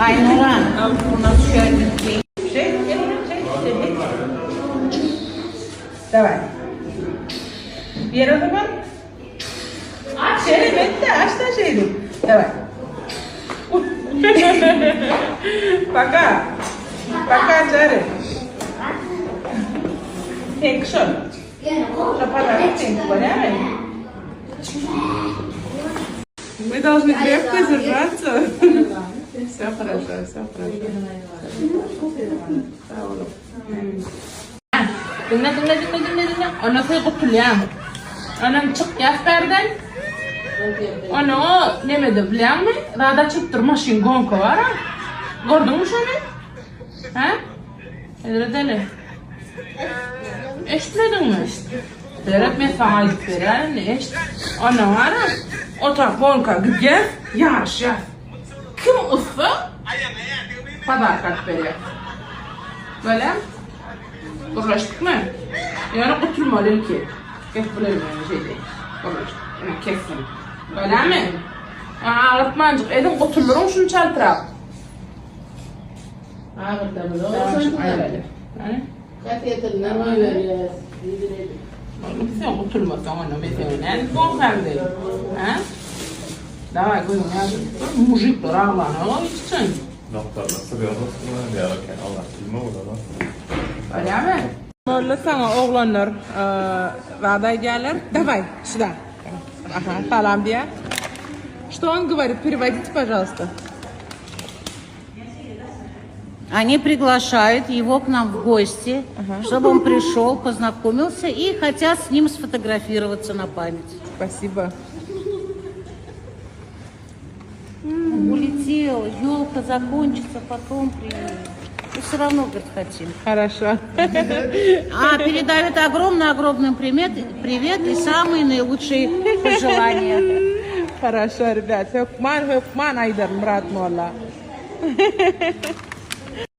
Aýnura. Daway. Ber o zaman. Aç şeýle et-de, aç-da şeýdip. Daway. Пока. Пока, Jary. Seňki şol. Şo podarok seňki bolýamy? Мы должны крепко держаться. Все хорошо, все хорошо. Sag boluň. Diňle, diňle, diňle, diňle, diňle. Ondan soň gutulýaň. Ondan çykýas bärden. Ony o nemede bilýäňmi? Zat açyp dur maşyn gonka bar-a. Gördüňmi şony? Hä? Hezret Eli. Eşitmediňmi? Seret men saňa aýdyp beräýin indi eşit. Ondan bar-a, otag gonka gidýäs, ýaryşýas. Kim utsa podarka alyp berýär. Bolýamy? Gürleşdikmi? Ýöne gutulmaly ilki. Gep bilen şeýle. Gürleşdik. Ine kesdim. Bolýamy? Agyrtmanjyk ediň gutuldyryň şuny çaltrak. Agyrtamyz. Aýraly. Kasetinden goýberýäs. Sen gutulmasaň onda men seni nädip gorkam deýin. Hä? Daway gözüň ýaşyny tutdur. Mujikler aglanok hiç çyn. Doktorlar sürýär dostlar diýer eken Allah bilme olara. Bolýamy? Molla saňa oglanlar zat aýdýarlar. Daway, şuda. Aha, salam diýýär. Что он говорит? Переводите, пожалуйста. Они приглашают его к нам в гости, чтобы он пришел, познакомился и хотят с ним сфотографироваться на память. Спасибо. Улетел, елка закончится, потом приедет. И все равно, говорит, хотим. Хорошо. А, передают огромный-огромный привет, привет и самые наилучшие пожелания. Хорошо, ребят. Hökman, hökman aýdaryn Myrat molla.